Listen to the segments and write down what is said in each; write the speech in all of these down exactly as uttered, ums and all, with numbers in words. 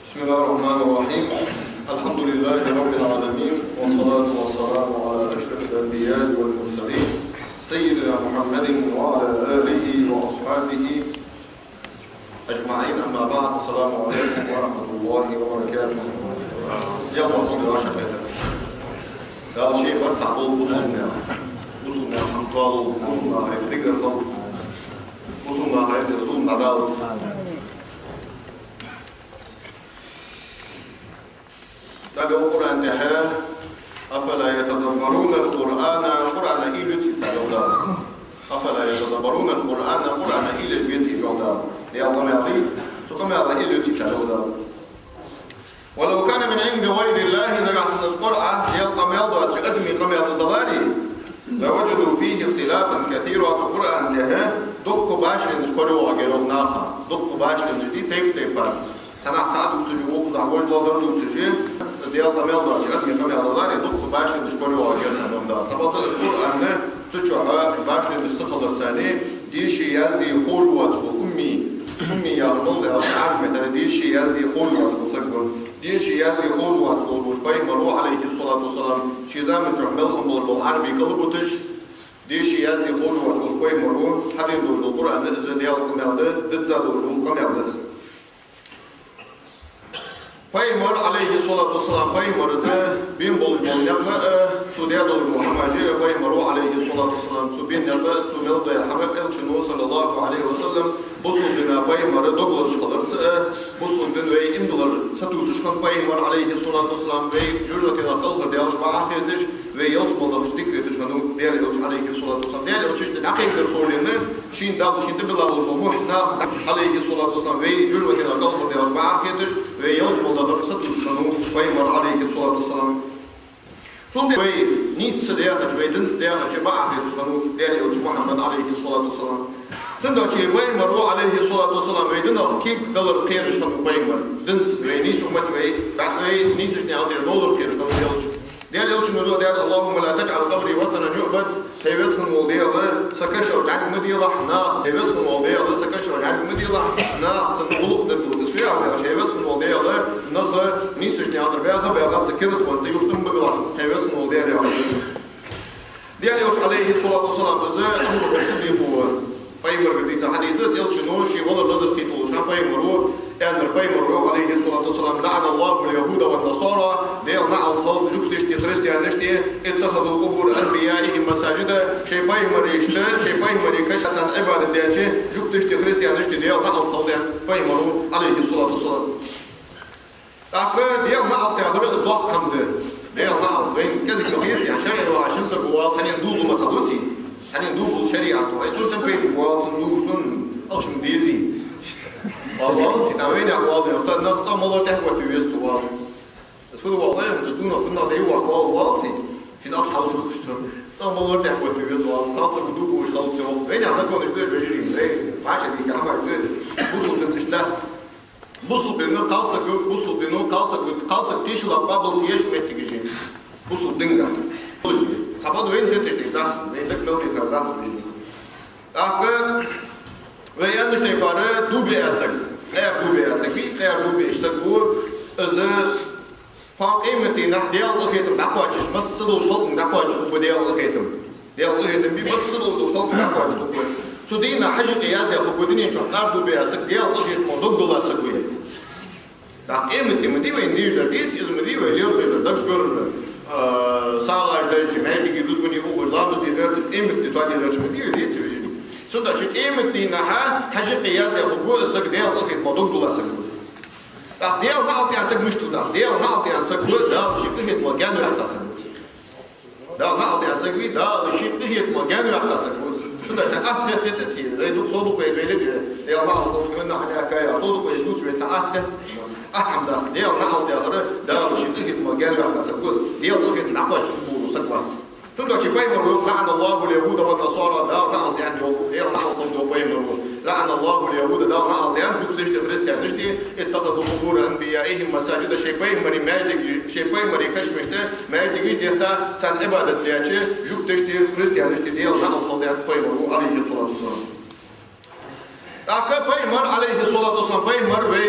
بسم الله الرحمن الرحيم. الحمد لله رب العالمين، والصلاة والسلام على أشرف الأنبياء والمرسلين، سيدنا محمد وعلى آله وأصحابه أجمعين. أما بعد، السلام عليكم ورحمة الله وبركاته. يلا، الحمد لله، شكرا. Дала ший барт цхьа болу бусулба нах. Бусулба нах хьамтол, бусулба нах хьайх дигар хилда. Бусулба нах хьайх зулам дӀадалда. Дала йоах Къуръан тӀа: «أفلا يتدبرون القرآن», Къуръан уйла йиций цар, йоах Дала. «أفلا يتدبرون القرآن», Къуръан уйла еш беций, йоах Дала. Даьла къамаьл дий, цу къамаьла уйла йиций цар, йоах Дала. «ولو كان من عند غير الله», нагахь санна из Къуръан Даьла къамаьл доацаш, адамий къамаьл из даларе, «لوجدوا فيه اختلافا كثيرا», цу Къуръан тӀа дуккха башхалонаш корайоагӀа гӀерта наха, дуккха башхалонаш дий, тайп-тайпара. Цхьаннахьа цхьа а дувцаш, вокхазахьа вож лодар дувцаш, Даьла къамаьл доацаш, адамий къамаьл даларе, дуккха башхалонаш корайоагӀа гӀерта царна, йоах Дала. Цхьабакъда из Къуръан цу чухь башхалонаш ца хиларца, деши язде ховш воацаш вола умми, умми яхар мала да аьлча, Ӏарбий меттала деши язде ховш воацаш вола саг ва. Деши язде ховш воацаш волаш пайхамар ва, Ӏалайхи ссалату вассалам, ший заман чухь мел хинна болаш бола Ӏарбий кӀал буташ, деши язде ховш воацаш волаш пайхамар ва, хьадена долаш дола Къуръан из Даьла къамаьл да, дизза долаш дола къамаьл да из. Пайхамар, Ӏалайхи ссалату вассалам, пайхамар из бен болаш бола никъ а, цо даь долаш дола хӀамаш а, пайхамар ва, Ӏалайхи ссалату вассалам, цо бена никъ а, цо мел даь хӀама а, Элчано, саллаллахӀу Ӏалайхи ва саллам, бусулба дина пайхамар дог лазаш хиларца а, бусулба дин вай иман диллар сатувсаш хинна пайхамар, Ӏалайхи ссалату вассалам, вай жожагӀатенах кӀалхардаьлча бакъахьа хеташ, вай ялсмала дахача дика хеташ хиннав Даьла Элча, Ӏалайхи ссалату вассалам. Даьла Элча иштта дӀакхайкадар совленна, шийна Далла шийна тӀабилла болаш бола мухь нах, Ӏалайхи ссалату вассалам, вай жожагӀатенах кӀалхардаьлча бакъахьа хеташ, вай ялсмала дахар сатувсаш хиннав пайхамар, Ӏалайхи ссалату вассалам. Цудухьа вай нийсса ца дехача, вай динца ца дехача бакъахьа хеташ хиннав Даьла Элча Мухьаммад, Ӏалайхи ссалату вассалам. Цудухьа пайхамар ва, Ӏалайхи ссалату вассалам, вай динах кулг далар кхераш хиннав пайхамар. Динца вай нийса уммат, вай, вай нийсача наькъа тӀара довлар кхераш хиннав Даьла Элча. Даьла Элчано дуӀа даьд: «اللهم لا تجعل قبري وثنا يعبد». ХӀай Веза хинна вола Даьла, са кашах жӀарг ма делахь наха. ХӀай Веза хинна вола Даьла, са кашах жӀарг ма делахь, наха цун гӀулакх дергдолаш. Из фу яхар да аьлча, хӀай Веза хинна вола Даьла, нах нийсача наькъа тӀара баьха а баьха, цу кераста бан тӀа юхатӀа ма багалахь, хӀай Веза хинна вола Даьла, яхаш. Даьла Элча, Ӏалайхи ссалату вассалам, из Абу Бакр Сиддикъ ва. Пайхамарагара дийца хьадис да из, Элчано ший валар лазар кхийтта волча хана пайхамар ва, аьннар пайхамара, Ӏалайхи ссалату вассалам: «لعن الله اليهود والنصارى», Даьла наӀалт хилда жугташта, христианашта, «اتخذوا قبور أنبيائهم مساجد», шоай пайхамарашта, шоай пайхамарий кашамашта Ӏибадат деча жугташта, христианашта Даьла наӀалт хилда, аьннад пайхамара, Ӏалайхи ссалату вассалам. ТӀаккха Даьла наӀалт яхар из доккха хӀама да. Даьла наӀалт вайна кӀезига хеташ, шарӀо ваха шин саг вале, цхьаннена дув лу, масала, луций? Цхьаннена дув лу шариӀато. Ай, сона сенна пайда ба вале, цун дув сона ахча ма дезий. Вале, вале, ци тӀа вайнах вале, тӀаккха нах цӀа малар тӀехьа готта веза цу вале. Из фу да вале, из дувнах фуннагӀа дӀайохка вале, вале, ци. Шийна ахча хьалдугаш цо. ЦӀа малар тӀехьа готта веза вале, кхалсаго дув бувш хилац цо. Вайнах законаш да уж, вежарий, вай, вӀашагӀкхийтта хӀамаш да уж. Бусулба дин цӀиш дац. Бусулба дин кхалсаг, бусулба дин кхалсаг, кхалсаг тешал къоабал ца еш моттигаш я. Бусулба динга. Цхьабакъда вайна хеташ дерг дац, вайна дагадоагӀаш дерг дац, вежарий. ТӀаккха вай аьннача тайпара дув биа саг, къера дув биа саг вий, къера дув биаш саг ва, из кхоана къематдийнахьа Даьла къахетам дӀакхоачаш, масса долча халкъа дӀакхоачаш хургба Даьла къахетам. Даьла къахетам бий, масса долча халкъа дӀакхоачаш хургба. Цу дийнахьа хьажкъе яздаь хургва дунен чухь къера дув биа саг, Даьла къахетамо дог дилла саг ва из. ТӀаккха къематди ма дий вайна дезаш дар, деций, из ма дий вай лерхӀаш дар, даггара, а, сагӀаш деш, маьждиге рузбане ухаш, ламаз де гӀерташ, къематди тоаде гӀерташ ма дий вай, деций, вежарий? Цудухьа къематдийнахьа хьажкъе яздаь хургва из саг, Даьла къахетамо дог дилла саг ва из. ТӀаккха Даьла наӀалт аьнна саг мишта ва? ТӀаккха Даьла наӀалт аьнна саг ва, Дала ший къахетамо гаьна ваьккха саг ва из. Дала наӀалт аьнна саг вий, Дала ший къахетамо гаьна ваьккха саг ва из. Цудухьа цхьа атта хет-, хетаций, вай дукха, со дукха вай вели, Даьла наӀалт хилда вайна хьаляхкая, со дукха вай дувцаш вай цхьа атта хет. Атта хӀама дац, Даьла наӀалт яхар, Дала ший къахетамо гаьна ваьккха саг ва из. Даьла къахетам дӀакхоачаш хургволаш саг вац. Цудухьа пайхамара йоах: «لعن الله اليهود والنصارى», Даьла наӀалт аьнна йоах, Даьла наӀалт хилда йоах пайхамара. «لعن الله اليهود», Даьла наӀалт аьннад жугташта, христианашта, «اتخذوا قبور أنبيائهم مساجد», шоай пайхамарий маьждигаш, шоай пайхамарий кашамашта маьждигаш дехта, царна Ӏибадат деча жугташта, христианашта Даьла наӀалт хилда, аьннад пайхамара, Ӏалайхи ссалату вассалам. ТӀаккха пайхамар, Ӏалайхи ссалату вассалам, пайхамар вай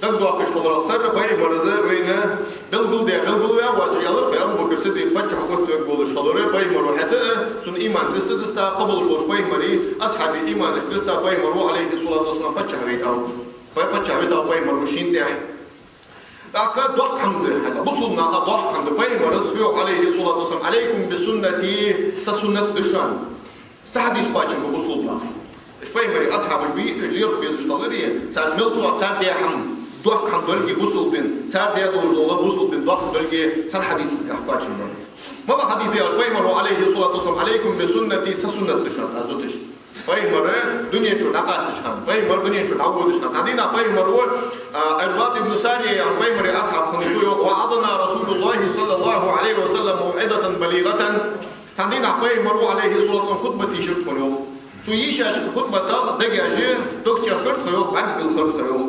Дагадоаккхаш хиларах тара, пайхамара вайна белгалдаь, белгалваь воацаш, аьлар, Абу Бакр Сиддикъ паччахь оттавергволаш хилар, пайхамара хӀаьта а, цун иман диста-диста, кхыбола болаш пайхамара асхьабий иманаш диста, пайхамара, алейхи салату вассалам, паччахь вайтав. Пай-, паччахь вайтав пайхамара шийна тӀехьа. ТӀаккха доккха хӀама да, хӀаьта бусалба наха доккха хӀама да, пайхамара йоах, алейхи салату вассалам: «Алейкум би суннати, са суннат да шоана». Цхьа хьадис кхоачам ба бусалба наха. Уж пайхамара асхьабаш ба, уж лерхӀа безаш хиларе, цар мел чӀоагӀа, цар даь хӀама доккха хӀама долга бусалба дина, цар даь долаш дола бусалба дина доккха долга цхьан хьадиса тӀа кхоачам ба. МалагӀа хьадис да аьлча, пайхамара, алейхи салату вассалам: «Алейкум би суннати, са суннат да шоана», аз дуташ. Пайхамар дунен чура дӀакъастача хана, пайхамар дунен чура дӀаводача хана. Цхьан дийнахьа пайхамара, а, Ӏирбад ибн Сария яхаш пайхамара асхьаб хиннав, цо йоах: «وعظنا رسول الله صلى الله عليه وسلم موعظة بليغة». Цхьан дийнахьа пайхамара, алейхи салату вассалам, хутбат дийшар тхона, йоах. Цо йийшача хутбатах дегаш дог чакхбир тха, йоах, бӀарг билхар тха, йоах.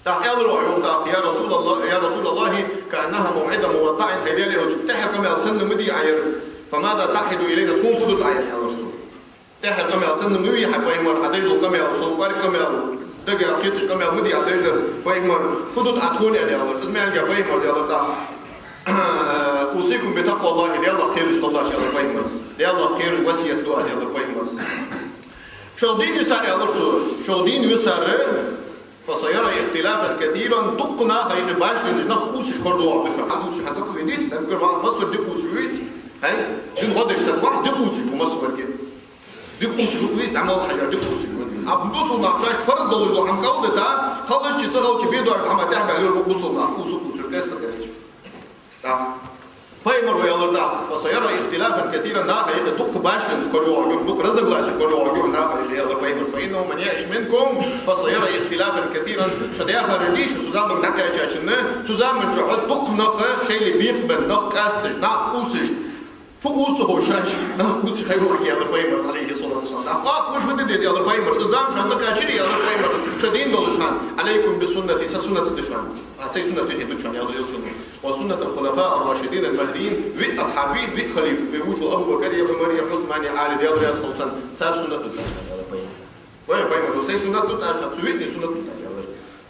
ТӀаккха аьлар, йоах, тӀаккха: «يا رسول الله، يا رسول الله، كأنها موعظة مودع», хӀай Даьла элча, тӀехьа къамаьл санна ма дий Ӏа ер. «فماذا تعهد إلينا», тхона фу дут Ӏа ер, аьлар цо. ТӀехьа къамаьл санна ма вий хьа, пайхамар, Ӏа деш дола къамаьл, со кӀоарга къамаьл, дагах кхеташ къамаьл ма дий Ӏа деш дар, пайхамар, фу дут Ӏа тхона, аьлар. Из ма аьллинге пайхамара аьлар тӀаккха: «أوصيكم بتقوى الله», Даьлах кхераш хилалаш, аьлар пайхамара. Даьлах кхераш васкет ду аз, аьлар пайхамара. Шул дийна висар, аьлар цо, шул дийна висар, «فسيرى اختلافا كثيرا», дукха наха юкъе башхалонаш, нах кхувсаш корадоагӀаргда шоана. Хьа кхувсаш, хьа дукха венис, даггара ва, массавар дика кхувсаш вуйц. ХӀай, дин гӀо деш саг вац, дика кхувсаш ва массаварга. Дика кхувсаш ва вуйц, дӀа мел хьажа, дика кхувсаш ва. Амма бусалба нах шоашта фарз долаш дола хӀама кӀалдита, хилча, ца хилча, бе доагӀаш хӀама тӀехбаьлар бусалба нах, кхувса, кхувсаш, къаьста, къаьсташ. ТӀаккха пайхамара аьлар тӀаккха: «فسيرى اختلافا كثيرا», наха юкъе дукха башхалонаш корадоагӀаргья, дукха разногласия корадоагӀаргья наха юкъе, аьлар пайхамара. «فإنه من يعش منكم فسيرى اختلافا كثيرا». Шо дехар дий, шо цу заманга дӀакхаьчачунна, цу заман чухь дукха нах, шоайла бекъабенна нах, къаьсташ, нах кхувсаш, фу кхувсаш хов шоаш, нах кхувсаш хьайоагӀа, аьлар пайхамара, алейхи салату вассалам. ТӀаккха оаха ховш фу де деза, аьлар пайхамара. Из зама шоана тӀакхаьчар, аьлар пайхамара, шо дийна долаш хана. «عليكم بسنتي», са суннат да шоана. А, сай суннат да шоана, аьлар элчано. «وسنة الخلفاء الراشدين المهديين», виъ асхьабий, виъ халиф, вай вувцаш вола Абу Бакр, Ӏумар, Ӏусман, Ӏали, Даьла раьза хилва царна, цар суннат да шоана, аьлар пайхамара. Вай, пайхамара, сай суннат да шоана, цу виъ суннат да, аьлар.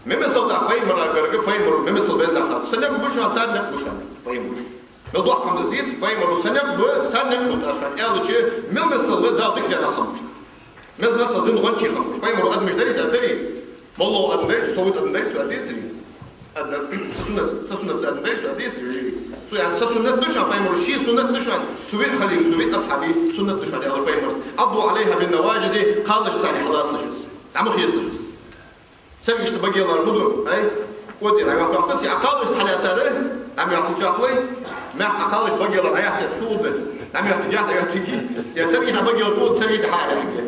Мел мисал да пайхамара гарга, пайхамара мел мисал беза хьа. Са никъ ба шоана, цар никъ ба шоана, пайхамара. Мел доккха хӀама да из дийца, пайхамара: «Са никъ ба, цар никъ ба шоана», аьлча, мел мисал Дала дика даьнна хӀама ба. Мел мисал дин гӀончий хӀама ба. Пайхамара адамаш дарий, цар дарий. Молла адам дарий, со вуд адам дарий, цо дезарий. Адам, са суннат, са суннат адам дарий, цо дезарий, вежарий. Цо аьнна, са суннат да шоана, пайхамара ший суннат да шоана, цу виъ халиф, цу виъ асхьабий суннат да шоана, аьлар пайхамара. «عضوا عليها بالنواجذ», кхалашца царна хьалацалаш из. ДӀа ма хецалаш из. Царгашца багелар фу ду, ай? Оцци дӀа ма йоахкий, а кхалашца хьалаьцар, дӀа ма йоахкий, чохь вай? Мехка а кхалашца багелар дӀа ма йоахкий, фу ду? ДӀа ма йоахкий, яхь а йоахкий. Я царгашца багелар фу ду, царгашца хьа а йоахкий.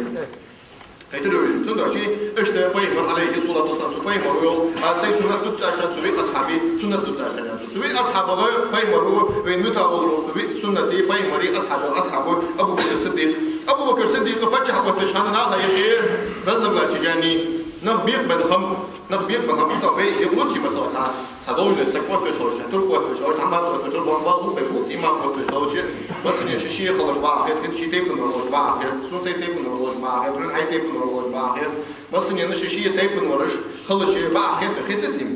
Хетар вежарий, цудухьа иштта пайхамар, алейхи салату вассалам, цу пайхамара йоах: «А, сай суннат да шоана, цу виъ асхьабий суннат да шоана», аьнна. Цу виъ асхьабах пайхамара вайна вита волаш вола, цу виъ суннатий, пайхамарий асхьабах асхьаб Абу Бакр Сиддикъ. Абу Бакр Сиддикъ паччахь оттача хана наха юкъе разногласеш яьннай, нах бекъабенна хиннаб, нах бекъабенна хиннаб, что вай юкъе лучше, масала, цхьа, цхьа должность, цхьа кхоачаш хилча, тур кхоачаш хилча, хӀаман кхоачаш хилча, бакъ-, бакъ-, бакъ-, лучше имам кхоачаш хилча, массане ший-ший хилча бакъахьа хет, ший тайпан вар хилча бакъахьа хет, сона сай тайпан вар хилча бакъахьа хет, хьай тайпан вар хилча бакъахьа хет, массане ший-ший тайпан вараш хилча бакъахьа хет, хетаций?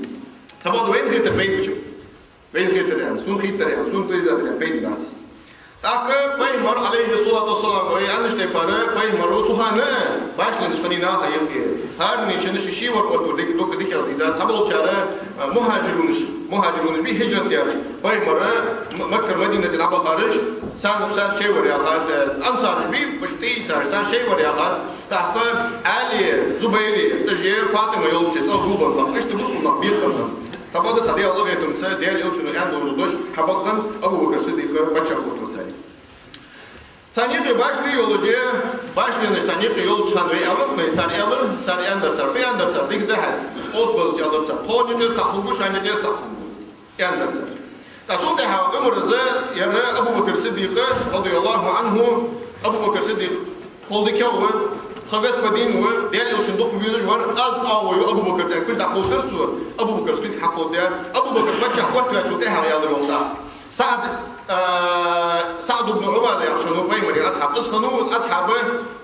Цхьабакъда вайна хетар пайда ба. Вайна хетар аьнна, сона хетар аьнна, сона пайда дар аьнна пайда дац. ТӀаккха пайхамар, алейхи салату вассалам, вай аьннача тайпара, пайхамара цу хана башхалонаш хиннай наха юкъе. ХӀаранена ший-ший вар оттавар дика, дукха дикагӀа дийзад, цхьаболчар, а, мухӀажирунаш, мухӀажирунаш бий, хӀижрат даьраш. Пайхамар М-, Маккара Мадинате дӀабахараш, царна, цар шоай вар яхад, ансараш бий, башха тӀаийцараш, цар шоай вар яхад. ТӀаккха Ӏали, Зубайри, даже ФатӀима йолча цӀагӀа гулбенна хиннаб. Иштта бусалба нах бекъабенна хиннаб. Цхьабакъда цхьа Даьла къахетамца, Даьла элчано аьнна долаш дош хьабакъ хиннад Абу Бакр Сиддикъ паччахь оттаварца. Царна юкъе башхалонаш йолаш, башхалонаш царна юкъе йолча хана вай аьлар, вай цар аьлар, цар аьннадар цар, фу аьннадар цар, дика да хьа, къовсабелча аьлар цар: «Тхона юкъера цхьа хургва, шоана юкъера цхьа хургва», аьннадар цар. ТӀаккха цул тӀехьагӀа Ӏумара из, ер Абу Бакр Сиддикъ, радияллаху анху, Абу Бакр Сиддикъ хӀаьта дикагӀа ва, тха господин ва, Даьла элчанна дукха везаш вар, аз чӀоагӀо ва, Абу Бакр цӀен кулг дӀакховдадир цо, Абу Бакра кулг хьакховдадаьд. Абу Бакр паччахь оттаваьчул тӀехьагӀа аьлар йоах тӀаккха. СаӀд, а, СаӀд ибн Ӏубада яхаш хиннав пайхамара асхьаб. Из хиннав, из асхьаб,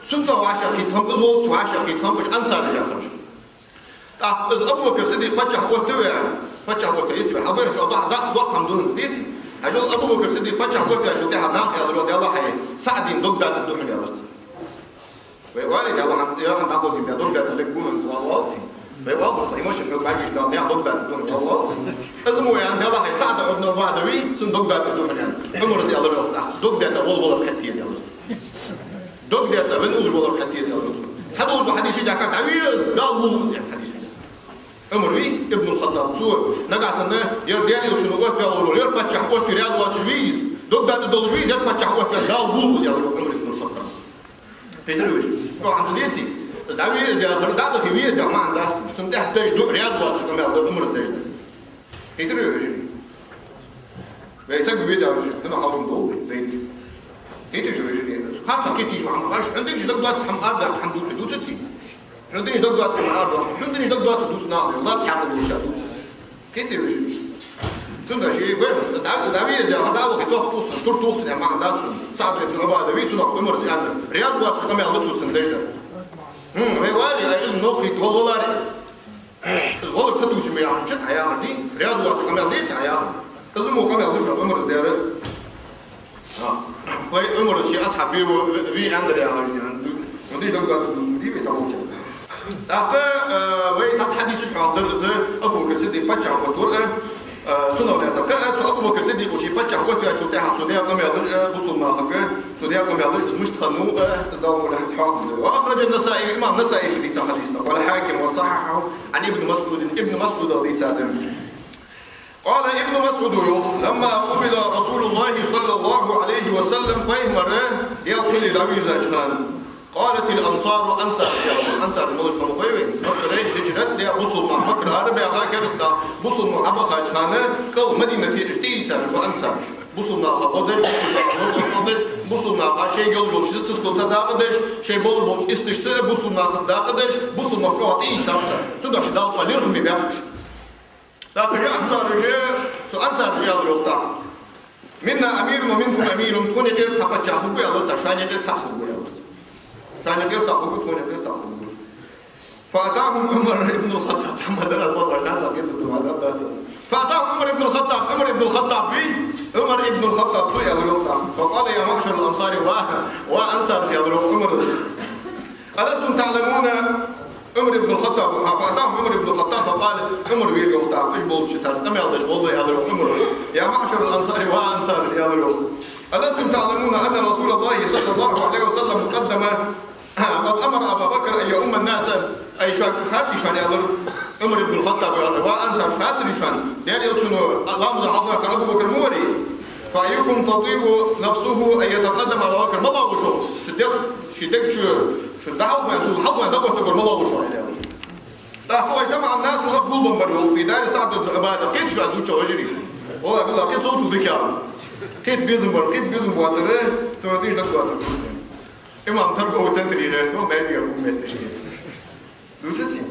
цунца вӀашагӀкхийтта хиннаб, из волча вӀашагӀкхийтта хиннаб ансараш яхараш. ТӀаккха из Абу Бакр Сиддикъ паччахь оттаве, паччахь оттаве, йистте ве, хьалбарах чӀоагӀа бахьа, даха, боккха хӀама да хӀанз, деций? Хьажал, Абу Бакр Сиддикъ паччахь оттаве, цул тӀехьагӀа наха аьлар: «Делахь, хьай СаӀдийна дог даттаргда хьона», — аьлар цо. Вай оалий, Дала хьанца яхана дӀахозийна, дог даттаргда хьона, оал, оалий цо. Вай оал, хьай машин хьога бӀаргаш дала, наьха дог даттаргда хьона, оал, оал. Из мо аьнна, делахь, хьай СаӀд ибн Ӏубада вий, цунна дог даттаргда хьона, аьнна. Ӏумара аьлар йоах тӀаккха: «Дог детта вала валар хьатта деза», — аьлар цо. «Дог детта венна уллуш валар хьатта деза», — аьлар цо. Цхьадолча хьадиса чу даьхкад: «ДӀаве из, Дала вувл из», — аьнна, хьадис чу даьхкад. Ӏумар вий, ибн аль-ХаттӀаб, цо нагахьа санна, ер Даьла Элчано оттаваь волаш вола, ер паччахь оттаве раьза воацаш вий из, дог даттаргдолаш вий из, ер паччахь оттаве, Дала вувл из, аьлар Ӏумар ибн аль-ХаттӀаб. Кхийтарий вай? ЧӀоагӀа хӀама да, деций? Из дӀаве из яхар, дӀадахе ве из яха маӀан дац. Цунна тӀехьа деш да, раьза воацаш къамаьл да Ӏумара деш да. Кхийтарий вай? Вай саг веза вежарий, хӀана хьалхашка долу вай? Кхийтарий вежарий? Харцахьа кхеташ ма хьама, аш хьона динчу дог доацаш хӀама арадаккха хӀама дувц, дувцаций? Хьона динчу дог доацаш хӀама арадаккха, хьона динчу дог доацаш дувц нах, лаца хьакъал дувцаш дувц. Кхийтарий вежарий? Цунна ший гой, дӀа-, дӀаве из яхар, дӀавахе топ тухсун, тур тухсун, я маӀан дац цунна. СаӀд ибн Ӏубада вий, цунах Ӏумара аьнна, раьза воацаш къамаьл да цо цунна деш дар. ХӀм, вай валаре, ай из нохий тол валаре. Из гӀалгӀа сатувсаш ма яхар, чу дӀаяхар дий, раьза воацаш къамаьл деций Ӏа яхар? Из мо къамаьл ду шоана Ӏумара дер. А, вай Ӏумара ший асхьаб вий, вий аьннадар яхаш, хӀана динчу дог доацаш дувц ма дий вай цхьаболчар. ТӀаккха, э, вай цхьацца хьадисаш хьоахадар из, Абу Бакр Сиддикъ паччахь оттавар, э, э, цунах лаьца. Кхы а цу Абу Бакр Сиддикъо ший паччахь оттаваьчул тӀехьагӀа цо даь къамаьлаш, э, бусалба нахага, цо даь къамаьлаш, из мишта хиннав, э, из Дала мукъ лахь хьоахаду. وأخرج النسائي, имам Насаи чу дийца хьадис да, والحاكم وصححه عن ابن مسعود, Ибн МасӀудал дийцад. قال ابن مسعود, йоах: لما قبض رسول الله صلى الله عليه وسلم, пайхамар Даьла кхеле дӀавийрзача хана, قالت الأنصار, ансараш, ансараш малаш ба ма хой вайна, Маккара хиджрат даь бусалба нах, Маккара арабаьха кераста нах, бусалба нах дӀабахача хана, кӀал Мадинате уж тӀаийцар ба ансараш. Бусалба наха гӀо деш, бусалба наха гӀо деш, бусалба наха шоай йолаш йолча сискалца дакъа деш, шоай болаш болча исташца бусалба нахаца дакъа деш, бусалба нах чӀоагӀа тӀаийцар цар. Цудухьа Дала чӀоагӀа лерхӀаме баьб уж. ТӀаккха ансараш, цу ансарашта аьлар йоах тӀаккха: منا أمير ومنكم أمير, тхона юкъера цхьа паччахь хургва, аьлар цар, шоана юкъера цхьа хургва, аьлар цар. Шоана юкъера цхьа хургва, тхона юкъера цхьа хургва. فأتاهم عمر بن الخطاب, цхьа ма дарра, аз бакъдар, хӀанз а кхетаду, ма дарра дац. فأتاهم عمر بن الخطاب, Ӏумар ибн аль-ХаттӀаб вий, Ӏумар ибн аль-ХаттӀаб цунга аьлар йоах тӀаккха. فقال: يا معشر الأنصار, ва, ва ансараш, аьлар йоах Ӏумара. ألستم تعلمون, Ӏумар ибн аль-ХаттӀаб, а, فأتاهم عمر بن الخطاب فقال, Ӏумар вера йоах тӀаккха, уж болча царца къамаьл деш, валлахӀи, аьлар йоах Ӏумара: يا معشر الأنصار, ва ансараш, аьлар йоах. ألستم تعلمون أن رسول الله صلى الله عليه وسلم قدم، قد أمر أبا بكر أن يؤم الناس؟ Ай, шуга хаций шоана, аьлар Ӏумар ибн аль-ХаттӀаба, аьлар: ва ансараш, хацарий шоана, Даьла Элчано ламаза хьалхадахар Абу Бакр ма варий? فأيكم تطيب نفسه أن يتقدم أبا بكر؟ МалагӀа ва шух, шун дег, шун дег чу, шун дӀахьалхаваьнна, цул хьалхаваьнна дӀаоттаргвар малагӀа ва шух, аьлар. ТӀаккха واجتمع الناس, нах гулбеннабар йоах, في دار سعد بن عبادة. Кхетий шо, аз дувцачох, вежарий? Валлахӏи, биллахӏи, кхета цул цул дика яр. Кхета безам бар, кхета безам боацар, цунна тӀехьа дог доацар. Имам торговый центре гӀерташ, маьждиге хӀама метташ. Дувцаций?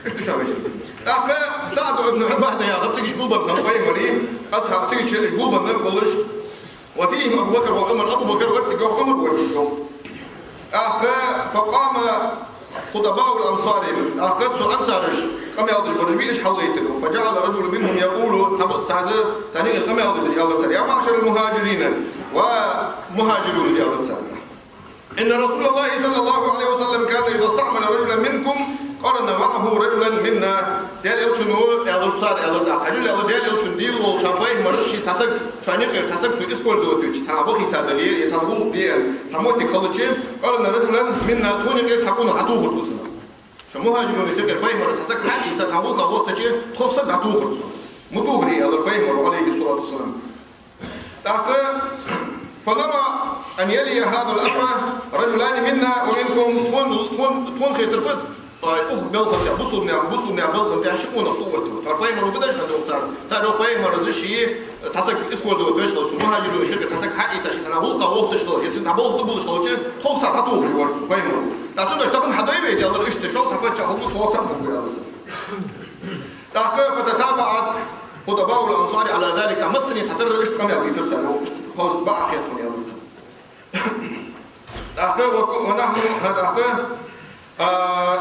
Иштта ша вечер. ТӀаккха СаӀд ибн Ӏубада яхар, цига уж гулбенна хиннаб пайхамара асхьабаш, цига уж гулбенна болаш. وفيهم أبو بكر وعمر, Абу Бакр вар цига, Ӏумар вар цига. ТӀаккха فقام خطباء الأنصار, тӀаккха цу ансараша къамаьл деш бараш виъ уж хьалгӀайттар. فجعل رجل منهم يقول, цхьа ба-, цхьа да, цхьан юкъера къамаьл деш аьлар цар: يا معشر المهاجرين, ва мухӀажирунаш, аьлар цар. إن رسول الله صلى الله عليه وسلم كان إذا استعمل رجلا منكم قرن معه رجلا منا. Даьла Элчано, аьлар цар, аьлар тӀаккха, хьажал, аьлар, Даьла Элчано дийла волча пайхамара ший цхьа саг, шоана юкъера цхьа саг цо использовать дича, цхьанна вахийта дале, е цхьанна гӀулакх де аьнна, цхьа моттиг хилча, قرن رجلا منا, тхона юкъера цхьа къонах дӀатохар цо цунах. Шоай мухӀажирунашта юкъера пайхамара цхьа саг хьаийца, цхьа гӀулакха вахийтача, тхох саг дӀатохар цо. Ма тохарий, аьлар пайхамара, عليه الصلاة والسلام. ТӀаккха, فنرى أن يلي هذا الأمر رجلان منا ومنكم, тхона, тхона, тхона хетар фуд, ай, укх балхана тӀа, бусалба наьха, бусалба наьха балхана тӀа ши къонах тӀаоттавар. Тхо пайхамара фу деш хиннад йоах царна? Цар йоах, пайхамара из ший цхьа саг использовать деш хилча, мухӀажирунашта юкъера цхьа саг хьаийца, ший цхьанна гӀулакха вахийташ хилча, е цунна тӀа болх тӀабуллаш хилча, тхох саг дӀатохаш вар цо, пайхамара. ТӀаккха цо аьлар: тахан хьадой вай, аьлар, иштта, шоана цхьа паччахь хургва, тхох цхьанна хургва, аьлар цо. ТӀаккха فتتابعت خطباء الأنصار على ذلك, тӀаккха массане цхьатарра иштта къамаьл дийцар цар, йоах, иштта, хоза бакъахьа хет хьона, аьлар цар. ТӀаккха ва-, ونحن, тӀаккха, а,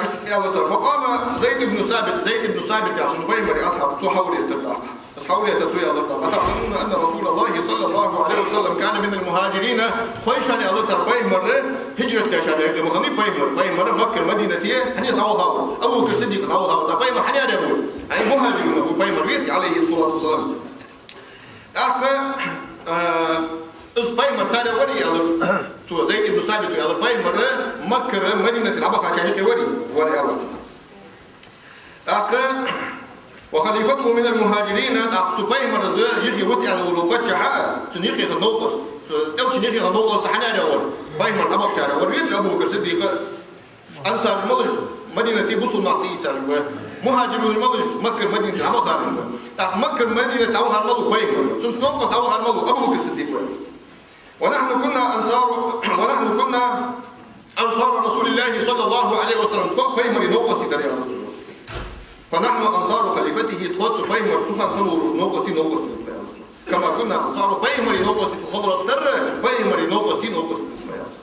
иштта Аьлар цар: فقام زيد بن ثابت, Зайд ибн Сабит яхаш, пайхамара асхьаб, цо хьалхара эттар тӀаккха. Из хьалхара этта цо аьлар тӀаккха: أتعلمون أن رسول الله صلى الله عليه وسلم كان من المهاجرين؟ Хой шоана, аьлар цар, пайхамар хӀижрат дечарех ма хиннавий пайхамар, пайхамар Маккара Мадинате хьанна дӀавахав, Абу Бакр Сиддикъа дӀавахав, тӀаккха пайхамар хьаннех ва? Ай, мухӀажирунех ва пайхамар веций, عليه الصلاة والسلام. ТӀаккха, а, из пайхамар царех варий, аьлар цо, Зайд ибн Сабита аьлар, пайхамар Маккара Мадинате дӀабахачарна юкъе варий, вар, аьлар цо. ТӀаккха: وخليفته من المهاجرين, тӀаккха цу пайхамара юхе витаенна вола паччахь а, цун юхе хинна новкъост, цу элчан юхе хинна новкъост хьаннех вар? Пайхамар дӀабахачарех вар веций Абу Бакр Сиддикъа? Ансараш малаш ба? Мадинате бусалба нах тӀаийцараш ба. МухӀажирунаш малаш ба? Маккара Мадинате дӀабахараш ба. ТӀаккха Маккара Мадинате дӀабахар малув? Пайхамар. Цунца новкъост дӀабахар малув? Абу Бакр Сиддикъ ва. ونحن كنا أنصار، ونحن كنا أنصار رسول الله صلى الله عليه وسلم. Тхо пайхамара новкъостий дар, аьлар цо. فنحن أنصار خليفته, тхо цу пайхамара цу хана хинна волча новкъостий новкъостий да тхо, аьлар цо. كما كنا أنصار, пайхамара новкъостий тхо хиларах тара, пайхамара новкъостий новкъостий да тхо, аьлар цо.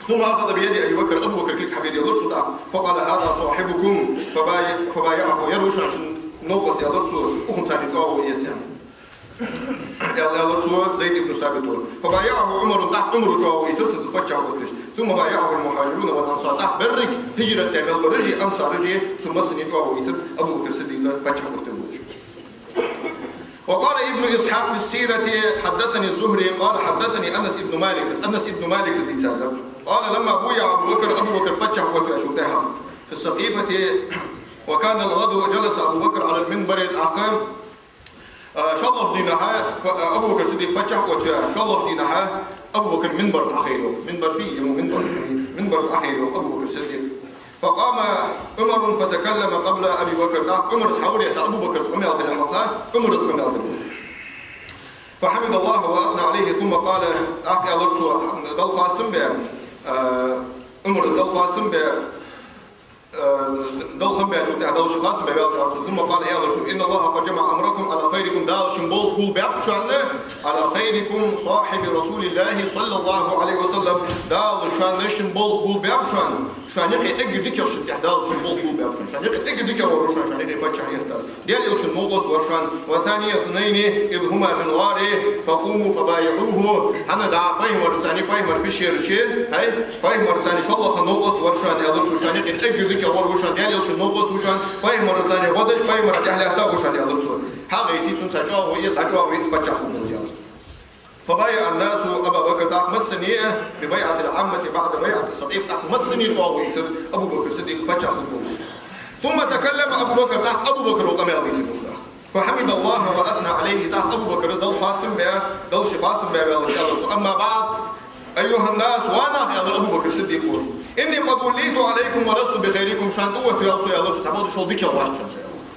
ثم أخذ بيد أبي بكر, Абу Бакра кулг хьабир, аьлар цо, тӀаккха: فقال: هذا صاحبكم فباي-، فبايعه, ер ва шун новкъост, аьлар цо, укхунца чӀоагӀо эца, аьнна. Аьл-, аьлар цо Зайд ибн Сабита. فبايعه عمر, тӀаккха Ӏумара чӀоагӀо ийцар цунца, паччахь отташ. ثم بايعه المهاجرون والأنصار, тӀаккха берригаш хӀижрат даь мел бараш а, ансараш а, цу массане чӀоагӀо ийцар Абу Бакр Сиддикъ паччахь оттар болча. وقال ابن إسحاق في السيرة: حدثني الزهري قال: حدثني أنس بن مالك. Анас ибн Малика дийцад. قال: لما بويع أبو بكر, Абу Бакр паччахь оттаваьчул тӀехьагӀа, في السقيفة، وكان الغدو، جلس أبو بكر على المنبر, тӀаккха, а, шоллагӀча дийнахьа, а, Абу Бакр Сиддикъ паччахь оттаваь, шоллагӀча дийнахьа Абу Бакр минбар тӀа Ӏохайра. Минбар фу я, минбар, минбар тӀа Ӏохайра Абу Бакр Сиддикъ. فقام عمر فتكلم قبل أبي بكر. ТӀаккха Ӏумара хьалхара этта, Абу Бакра къамаьл далехьа, Ӏумара къамаьл дир. فحمد الله وأثنى عليه ثم قال, тӀаккха аьлар цо, Далла хоастам бе, а, Ӏумара Далла хоастам бе, а, Далла хам бечул тӀехьагӀа Далла ше хоастам бе ваьлча, аьлар цо. ثم قال, аьлар цо: إن الله قد جمع أمركم على خيركم, Дала шун болх гулбаьб шоана, على خيركم صاحب رسول الله صلى الله عليه وسلم, Дала шоана шун болх гулбаьб шоана, шоана юкъе эггара дикагӀчун тӀехьа Дала шун болх гулбаьб шоана, шоана юкъе эггара дикагӀвар ва шоана, шоана юкъе паччахь эттар. Даьла Элчан новкъост вар шоана. وثاني اثنين إذ هما في الغار فقوموا فبايعوه. ХӀана да пайхамарца, пайхамар пещера чу, хӀай, пайхамарца шоллагӀа новкъост вар шоана, аьлар цо, шоана юкъе эггара дикагӀвар ва шоана, Даьла Элчан новкъост ва шоана, пайхамарца гӀо деш, пайхамара тӀехьа лаьтташ ва шоана, аьлар цо. ХӀаьта цунца чӀоагӀо эца, чӀоагӀо эца паччахь хургболаш, аьлар цо. فبايع الناس أبا بكر, тӀаккха массане, ببيعة العامة بعد بيعة السقيف, тӀаккха массане чӀоагӀо ийцар Абу Бакр Сиддикъ паччахь хургболаш. ثم تكلم أبو بكر, тӀаккха Абу Бакра къамаьл дийцар. فحمد الله وأثنى عليه, тӀаккха Абу Бакра Далла хоастам бе, Далла ше хоастам бе ваьлча, аьлар цо: أما بعد أيها الناس, ва нах, аьлар Абу Бакр Сиддикъа, إني قد وليت عليكم ولست بخيركم, шоана тӀаоттаваьв со, аьлар цо, цхьабакъда шул дикагӀа вац шоана со, аьлар цо.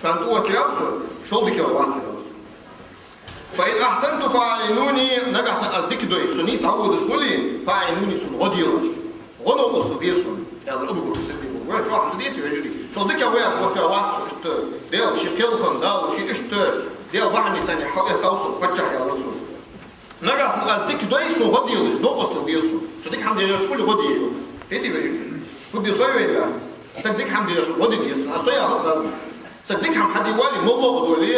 Шоана тӀаоттаваьв со, шул дикагӀа вац со, аьлар цо. فإن أحسنت فأعينوني, нагахьа санна аз дика дой, со нийса дӀаводаш хуле, فأعينوني, сона гӀо делаш. ГӀо новкъостал де сона, аьлар Абу Бакр Сиддикъа. Вай, чӀоагӀа деций, вежарий? Шул дикагӀа вац, вац со иштта, Даьла ший кхелхана, Дала ший иштта, Даьла бахьанца хьалхаэттав со паччахь, аьлар цо. Нагахьа санна аз дика дой, сона гӀо делаш, новкъостал де сона. Со дика хӀама де гӀерташ хуле, гӀо де. Хетий, вежарий? Фу де сой вай да? Саг дика хӀама де гӀерташ хуле, гӀо де деза сона. А со яхац аз. Саг дика хӀама хьаде вале, моллагӀа из вале,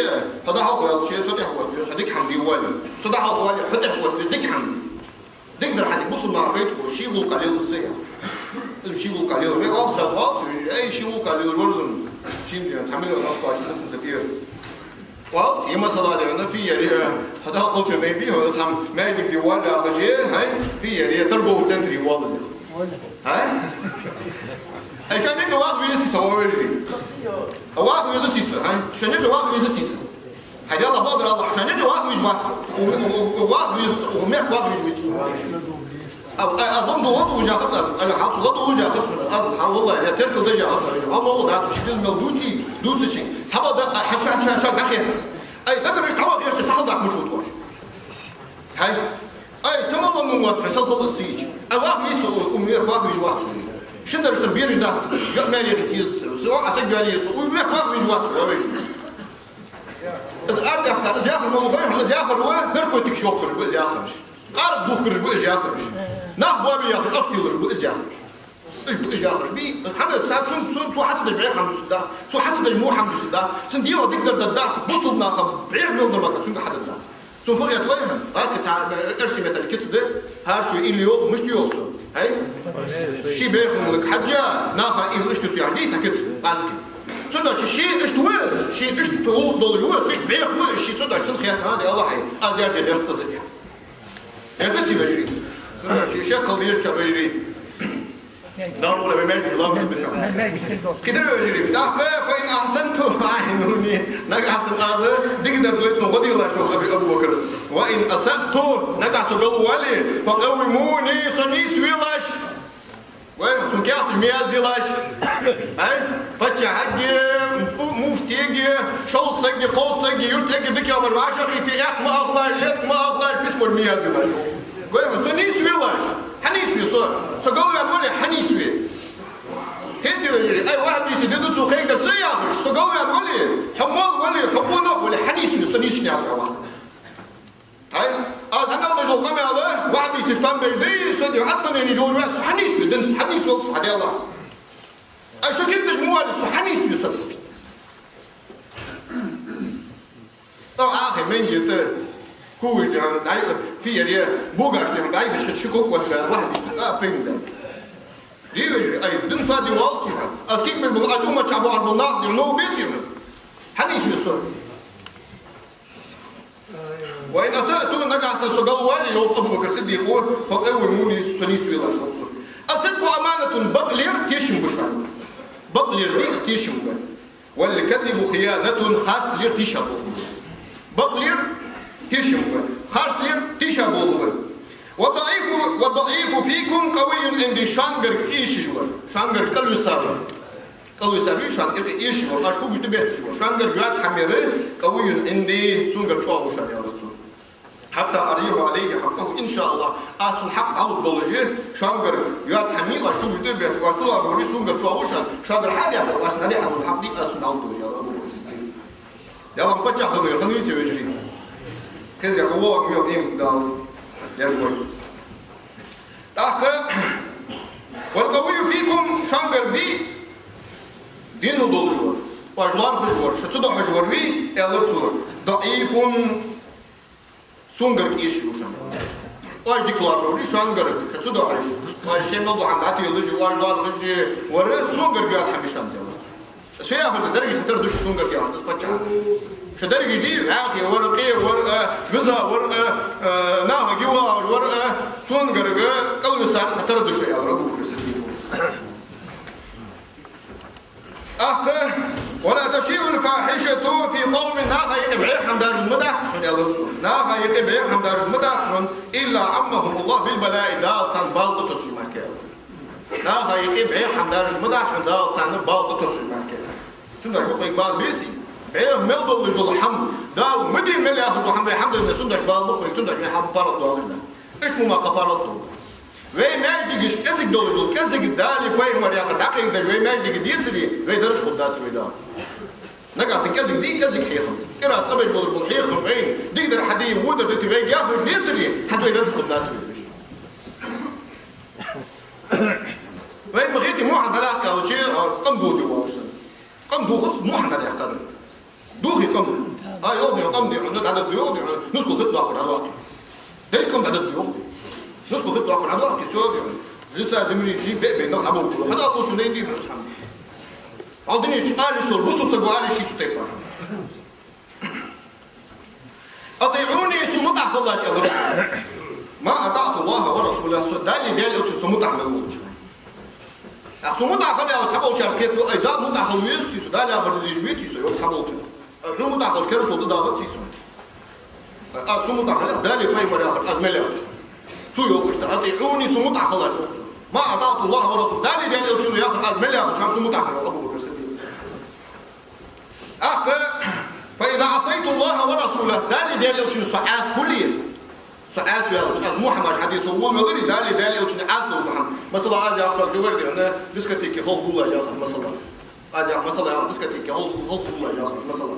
хьо дӀахьалхаваьлча, со тӀехьа отта веза, хьо дика хӀама де вале. Со дӀахьалхавале, хьо тӀехьа отта веза дика хӀама. Дика дар хьаде, бусалба наха пайда хургба, ший гӀулакх лелаш ца я. Из ший гӀулакх лелаш. Вай оалаш раз, оалаш, ай, ший гӀулакх лелаш вар из, шийна цхьа миллион ахча кхоачаш да цун са тӀера. Оалаш, е масала да, вена фу яр, хьо дӀахьалхавалча мегаргдий, хьо из хӀама маьждиге де вале, ахча, хӀай, фу яр, е торговый центре вале из. ХӀа? Ай, шоана юкъе ваха везаций со, ва вежарий? Ваха везаций со, хӀа? Шоана юкъе ваха везаций со? ХӀай, Даьллахь, бакъдар алахь, шоана юкъе ваха везаш вац со. Укх ме-, укх-, укх ваха веза, укх мехка ваха везаш вац со. А, а, а, ладувгӀа, ладувгӀа яхац аз, Аллахь, хьа ладувгӀа яхац аз, хьа, валлахӀи, я теркал деш яхац аз, хьа, моллагӀа дац, ши деза мел дувций, дувцача. Цхьабакъда, а, хьа, хьа, хьа, хьа, нах яхац. Ай, дагара иштта хьаваха еш, сахал даккха мича вуташ. ХӀай? Ай, са ма ломма вац, хьо сел хала ас сийча. Ай, ваха веза со, укх мехка ваха везаш вац со. Шин дараш санна бераш дац. ЙоӀ маьре хи кийза ца. Со а саг йоалае со, укх мехка ваха везаш вац со, ва вежарий. Из ара тӀехьа, из яхар ма лохой хьона, из яхар ва, наркотикаш йохкараш ба из яхараш. Къаракъ духкараш ба из яхараш. Нах боабе яхаш, ахча телараш ба из яхараш. Уж, уж яхаш бий, хӀана, цо, цун, цун, цо хьа ца деш бӀеха хӀама дусаргдац, цо хьа ца деш во хӀама дусаргдац, цун дегӀо дикадар даргдац, бусалба наха бӀеха мел дар мара цунга хьадергдац. Цун фу хет вайна, ласка цхьа, э, эрсий меттала кица да, хӀара чу илли йоах, мишта йоах цо? ХӀай? Ший бӀехалга хьежжа, наха илла иштта цо яхаш дий цхьа кица, ласка. Цудухьа ший иштта ва из, ший иштта гӀулакх долаш ва из, иштта бӀеха ва из, ший цудухьа цунна хетта, хӀа, де Аллахьа, аз яр де гӀерт из а. Герда ца, вежарий? Цудухьа ший шекхал дезаш, вежарий. Дала вай маьждиг лоархӀа бисахь. Кхидра, вежарий, тӀаккха: «فإن أحسنت فأعينوني». Нагахьа санна аз дикадар дой, сона гӀо делаш, йоах Абу, Абу Бакрас. «وإن أسأت», нагахьа со галваьле, «فقوموني», со нийсвелаш. Вай, сона каьхаташ ма язделаш. Ай, паччахьага, му-, муфтега, шовзткъа сага, кховзткъа сага, юртага, дика-яхар вӀашагӀкхийтте, экх ма ахалаш, летк ма ахалаш, письмо ма язделаш. Вай, со нийсвелаш. Хьанийсве со? Со галваьнна вале, хьанийсве? Хетий, вежарий, ай, вахӀабистий ди да цо кхайкадар ца яхаш, со галваьнна вале, хьо мала вале, хьо къонах вале, хьанийсве, со нийсача наькъа вахар. Ай, аз хьа мел деш дола къамаьл вахӀабисташа товш да, со дий хьа къамаьл деш вац, со хьанийсве, динца хьанийсвелча хьа Даьла. Ай, шо кхайкадеш ма вале, со хьанийсве, со. ЦӀагӀа Ӏохайна, менге тӀа, кугаш дий хьона, дай, фиер е, бугаш дий хьона, дай, хиш, хиш, ши кок ватта, вахӀабист, а, пин да. Ди, вежарий, ай, дин пади валц хьона. Аз кхайкабеш бола, аз уммат чу боагӀаш бола нах дий хьона, новкъа беций хьона? Хьанийсве со? «وإن أسأت», нагахьа санна со галваьле, йоах Абу Бакр Сиддикъа, «فقوموني», со нийсвелаш, йоах цо. «الصدق أمانة», бакълер тешам ба шоана. Бакълер дий из тешам ба. «والكذب خيانة», харцлер тийшаболх ба. Бакълер тешам ба, харцлер тийшаболх ба. «والضعيف، والضعيف فيكم قوي عندي», шоана гарга эшаш вар, шоана гарга кӀалвисар вар. КӀалвисар вий шоана, юкъе эшаш вар, оаш кугаш да бетташ вар. Шоана гарга йоаца хӀама яр, «قوي عندي», сона гарга чӀоагӀа ва шоана, аьлар цо. «حتى أريح عليه حقه إن شاء الله». Аз цун хьакъ дӀалургдолаш, шоана гарга йоаца хӀама я, оаш кугаш да бетташ, оаш сулахь вар, сона гарга чӀоагӀа ва шоана, шоана гарга хьадехьа, оаш дӀадехьа дола хьакъ дий, аз цунна дӀалургдолаш, аьлар Абу Бакр Сиддикъа. Даьла паччахь хиннавар, хиннавий, вежарий? Кхидра хьо вогӀа мел дийна даллалца. Дерг вай. ТӀаккха: «والقوي فيكم», шоана гарга дий, дийна долаш вар, оаш лоархӀаш вар, шо ца дохьаш вар вий, аьлар цо, «ضعيف», сона гарга эшаш ва шоана. Оаш дика лоархӀаш вар вий шоана гарга, шо ца дохьаш, оаш шоай мел дола хӀама дӀателаш, оаш лоархӀаш вар, сона гарга йоаца хӀама я шоана, аьлар цо. Шо яхар да, деррига хӀама тара да шо, сона гарга яхар да из паччахьа. Шо деррига дий, вӀаьхий вар, къе вар, а, виза вар, а, а, нахага йоагӀаш вар, а, сона гарга кӀалвисар хӀама тара да шо, аьлар Абу Бакр Сиддикъа. ТӀаккха: «ولا تشيع الفاحشة في قوم», наха юкъе бӀеха хӀама даржа ма дац хьона, аьлар цо. Наха юкъе бӀеха хӀама даржа ма дац хьона, «إلا عمهم الله بالبلاء», Дала царна бала тӀатоссаш мара, аьлар цо. Наха юкъе бӀеха хӀама даржа ма дац хьона, Дала царна бала тӀатоссаш мара. Цудухьа ма кхайка, бала беций, бӀеха мел долаш дола хӀама, Дала ма де мел яхаш дола хӀама вай хьадеш, цудухьа бала ма кхайка, цудухьа вай хӀама паргӀата доалаш дац. Иштта ма кхы паргӀата доалаш дац. Вай маьждигаш кӀезига долаш дола, кӀезига Дала, пайхамара яхар дӀакхайкадеш вай маьждига децаре, вай дараш хургдацар вай Дала. Нагахьа санна кӀезига дий, кӀезига хьехам. КӀира цкъа беш болаш бола хьехам вайна, дикадар хьаде, водар дите вай яхаш децаре, хӀанз вай дараш хургдацар вай. Вайна ма хетий, мухьан дӀадаккха аьлча, а, къам дохаде воаллаш санна. Къам дохац, мухьан дӀадаккха. Дохий къам? А, йоах дий хьона, къам дий хьона, дӀадаргда йоах дий хьона, нускал хи тӀа доахкар дӀадоаккхе. Деррига къам дӀадаргда йоах дий. Нускал хи тӀа доахкар дӀадоаккхе, всё дий хьона. Из лица земли жи бе-, бе нал хьаболчу. Хьадоаккхалчун дайна дий хьона из хӀама. Хьал динийчу али шо, бусалба саго али ший цу тайпара. «أطيعوني», сона мутӀахьа хилалаш, аьлар цо. «ما أطعت الله ورسوله», со Далла, Даьла элчанна со мутӀахьа мел волча. ТӀаккха сона мутӀахьа хила аьлча, цхьаболчар кхетаду, ай, Далла мутӀахьа хила веза ций со, Дала яхар деш веций со, йоах цхьаболчар. Ай, хьона мутӀахьа хилча, керастал да дагӀа ций со. Аз сона мутӀахьа хила, Дала, пайхамара яхар, аз мел яхача. Цо йоах иштта: «أطيعوني», сона мутӀахьа хилалаш, йоах цо. «ما أطعت الله ورسوله», Дала, Даьла элчано яхар аз мел яхача, сона мутӀахьа хила, аьлар Абу Бакр Сиддикъа. ТӀаккха: «فإذا عصيت الله ورسوله», Далла, Даьла элчанна со Ӏаса хуле, со Ӏаса ваьлча, аз мухьамаш хьаде со волавеларе, Далла, Даьла элчанна Ӏаса долаш хӀама. Масала, аз яхар жавар дий хьона, дискотеке халхабувлаш яхар, масала. Аз яхар, масала, яхар, дискотеке халхабу-, халхабувлаш яхар, масала.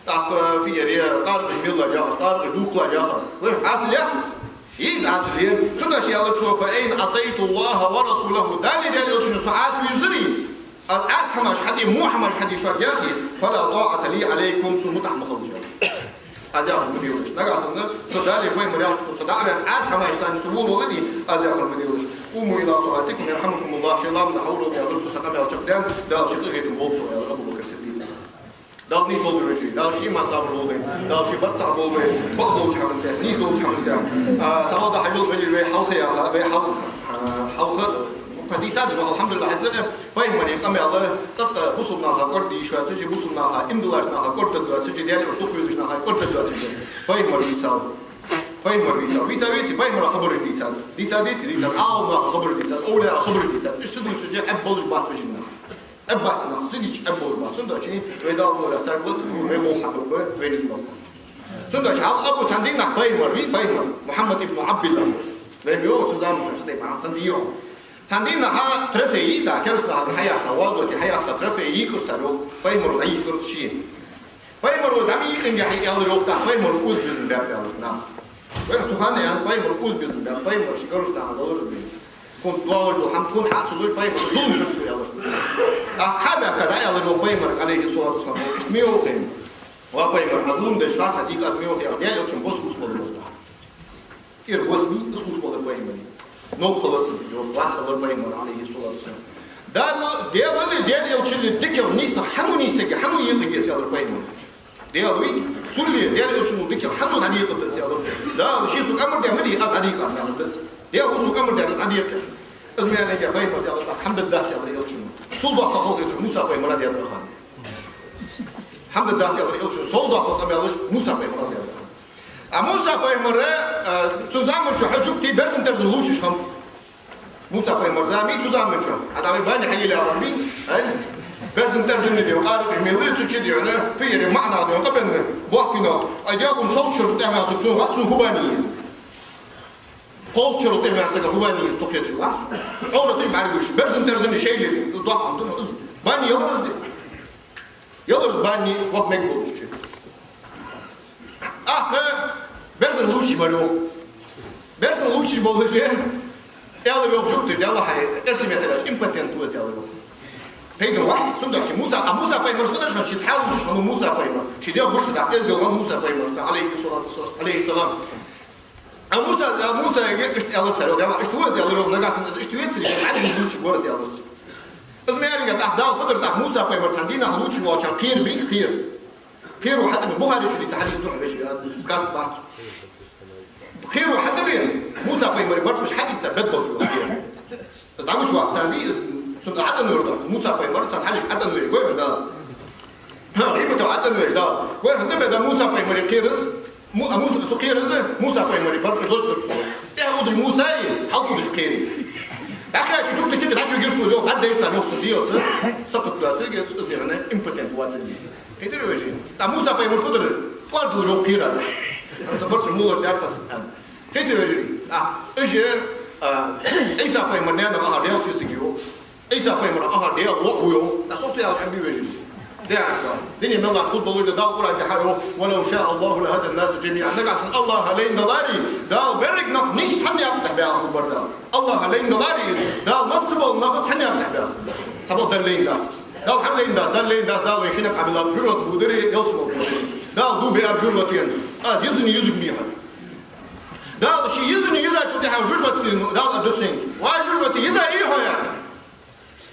ТӀаккха фиер е, къаракъаш мелаш яхар, къаракъаш дувхкалаш яхар. Вай, Ӏаса лехас? Из Ӏаса ве, цудухьа аьлар цо: «فإن عصيت الله ورسوله», Далеи Даьла Элчаннеи со Ӏаса вийрзарий, аз Ӏаса хӀамаш хьаде, во хӀамаш хьаде шуга яхе, «فلا طاعة لي عليكم», сона мутӀахь ма хилалаш, аьлар цо. Аз яхар ма делалаш. Нагахь санна со Далеи пайхамареи яхача тӀа со дӀа а ваьнна, Ӏаса хӀамаш царна со волаваларе, аз яхар ма делалаш. «قوموا إلى صلاتكم يرحمكم الله», шоай ламаза хьалура, аьлар цо, са къамаьл чакхдаьнна, Дала ший къахетам болба шоана, аьлар Абу Бакр Сиддикъа. Дала нийса лолда вай, Дала ший иман, сабар лолда вай, Дала ший барт цхьа болба вай, бакъ долча хӀаман тӀа, нийса долча хӀаман тӀа. А, цхьабакъда хьажол, вежарий, вай хьалха яха, вай хьалха, а, хьалха, кхы дийца да, алхьамдулиллахӀ, хӀаьта пайхамара къамаьл цӀаккха бусалба наха кӀордаде йиш яц, цу чу бусалба наха, иман долча наха кӀордаде дац, цу чу Даьла духьа везача наха кӀордаде дац. Пайхамар вийцав. Пайхамар вийцав. Вийцав, вийцав, пайхамара хабараш дийцад. Дийцад, дийцад, дийцад, Ӏаламнаха хабараш дийцад, овлияа хабараш дийцад. Иштта дувцаш Ӏеббалаш бац вежарий нах. Ӏеббац нах, сидича Ӏеббалаш бац. Цудухьа вай Дала мукъ лой, царга лаца, вай мукъ хьабаргба, вай низ мел хилча. Цудухьа хьал Абу цхьан дийнахьа пайхамар вий, пайхамар, Мухьаммад ибн Ӏабдилла. Вай ма йоах, цу заман чу са тайпа хӀама хиннадий йоах. Цхьан дийнахьа трофей йий, да, керастанаха хьаяьккха, гӀазоте хьаяьккха трофей йийкъар цар йоах, пайхамара дӀайийкъар ший. Пайхамара из дӀа ма йийкъинге хьай, аьлар йоах, тӀаккха пайхамар укхаза безам баьб, аьлар наха. Вай цу хана ян пайхамар укхаза безам баьб, пайхамар ший керастанаха далар из. Тхона доагӀаш дола хӀама тхона хьа ца луш, пайхамара зулам даьд цо, аьлар. ТӀаккха хьа а баьхка, дӀааьлар йоах пайхамарга, Ӏалайхи ссалату вассалам: «Иштта ма йоах хьайна. Ва пайхамар, хьа зулам деш хьа са дика ад ма йоах, яха Даьла Элчан бос хӀусбала вахта». ИрбосмиӀ из хӀусбалар пайхамара. Новкъа хилар цун, йоах, вас хилар пайхамар, Ӏалайхи ссалату вассалам. Дала, Даьлали, Даьла Элчанали дикагӀа нийсагӀа хьан нийсаге, хьан екъаге, аьлар пайхамара. Даьла вий, цулли, Даьла Элчано дикагӀа хьан дӀадекъаргда, аьлар цо. Дала ший сога амар даь ма дий, аз дӀадекъаргда, аьлар цо. Даьла ва сога амар даь, аз дӀадекъаргда. Из ма аьннинге пайхамара, аьлар, тӀаккха хӀама дергдац, аьлар Элчано. Сол доккха халахетар Муса пайхамара даьдар хана. ХӀама дергдац, аьлар Элчано, сол доккха къамаьлаш Муса пайхамара даьдар хана. А Муса пайхамар, а, цу заман чу хьа жугтий берзан-терзан лувчаш хиннаб. Муса пайхамара заман, цу заман чу. ХӀаьта вай бани хьайийлла хиннабий, ай? Берзан-терзан дий, къаракъаш мел лий, цу чу дий, фийри маӀа нах дий, къабенна, бохкинах. Ай, дегӀун шовзткъа шерал тӀехьа ваьнна саг, цунна вац, цунна хӀама баьннаб из. Кховзткъа шерал тӀехьа ваьнна сага хӀама баьннаб из, со кхеташ вац. Ӏовраташ бӀаргагуш, берзан-терзан шоайла дий, доккха хӀама да из. Бани ялар из дий. Ялар из бани, вокх мегаргболаш чу. ТӀаккха берзан лувчаш бар йоах. Берзан лувчаш болаш, аьлар йоах жугташа, Даьла хьай, эрсий меттала аьлча, импотент ва из, аьлар йоах. Пайда вац, цудухьа Муса, а Муса пайхамар фу деш хиннав, ший цхьа лувчаш хиннав Муса пайхамар. Ший дегӀ гуш дахь, эздел хиннав Муса пайхамарца, Ӏалайхи ссалату вассалам, Ӏалайхи ссалам. А Муса, а Мусайга иштта аьлар цар, йоах, Даьла, иштта ва из, аьлар йоах, нагахь санна из иштта вецаре, Ӏарбий лувчаш вар из, аьлар цо. Из ма аьннинге, тӀаккха Дала фу дар, тӀаккха Муса пайхамар цхьан дийнахьа лувчаш волча хана кхера бий, кхера. Кхеро хьатӀабена, Бухаре чу дийца хьадис да, вежарий, аз дувцар, сказка бац. Кхеро хьатӀабена, Муса пайхамара барзкъаш хьаийца бедбаза йоах кхера. Из дӀагучавац царна дий, из цунна ӀацӀанвар да, Муса пайхамар царна хьалхашка ӀацӀанвеш, гой хьона Дала. ГӀийбатах ӀацӀанвеш Дала. Гой хьона да беда Муса пайхамара кхера из, Му-, а Муса, цу кхера из, Муса пайхамара барзкъаш лочкъадир цо. ТӀехьа удаш Мусаи, хьалха удаш кхерий. ТӀаккха ший жугташта дӀачувигар цо, йоах, дӀадайра царна, йоах, цун дегӀаца сакхат доацилга, из дегӀана импотент воацилга. Кхетарий, вежарий? ТӀаккха Муса пайхамара фу дар, кӀоаргдилар йоах кхера. Са барзкъаш мулар даьр тхона, аьнна. Кхетарий, вежарий? ТӀаккха уж, а, Ӏийса пайхамара наьна ахар Даьла сесаг я йоах. Ӏийса пайхамара ахар Даьла воӀ ва йоах. ТӀаккха сох ца яьлча хӀама бий, вежарий? Даьра, дуне мел латта хургдолаш да, Дала Къуръан тӀа йоах: «ولو شاء الله لهدى الناس جميعا». Нагахь санна АллахӀа лайна даларе, Дала берригаш нах нийсса цхьан наькъа тӀа баьнна хургбар Дала. АллахӀа лайна даларе из, Дала массабола нах цхьан наькъа тӀа баьнна хургбар. Цхьабакъда Далла лайна дац из. Дала хӀана лайна дац? Далла лайна дац, Дала вайна ши наькъа Ӏобиллаб, жожагӀате бувдар, ялсмала бувдар. Дала дув биаб жожагӀатен. Аз йизза, йизза, йиззачул тӀехьагӀа жожагӀате Дала аргда цунга: «Ва жожагӀате, йизарий хьо?»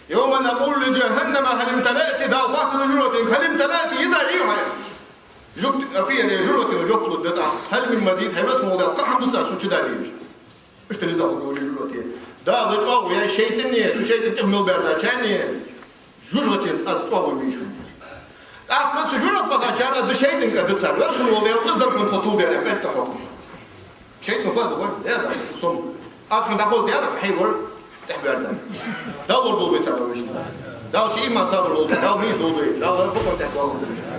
«يوم نقول لجهنم هل امتلأت», Дала хоаттаргда жожагӀатенга: «Хьо йизарий хьо?» Жугт-, а, фу яр, жожагӀатено жоп лургда тӀаккха: «هل من مزيد», хьай веза-воккха Даьла, кхы хӀама да са цун чу дӀабеш? Иштта йизза хургда жожагӀате. Дала чӀоагӀо яьй шайтӀане, цу шайтӀан тӀехьа мел баьрзачарна: «ЖожагӀатенца аз чӀоагӀо вийчун». ТӀаккха цу жожагӀате бахачар а да шайтӀанга а да цар: «Веза хинна вола Даьла, из дар хьона тхо тувладаьр», аьнна, кӀалдита хьокхам. ШайтӀано фу аргда хой? Э, да, сом. Аз хьона дӀахоздаьр хьай вар тӀехьабаьрза. Дала лорадолда вай царна, вежарий. Дала ший иман, сабар лолда, Дала нийса долда вай, Дала бокъонца тӀехьа вахалда вай.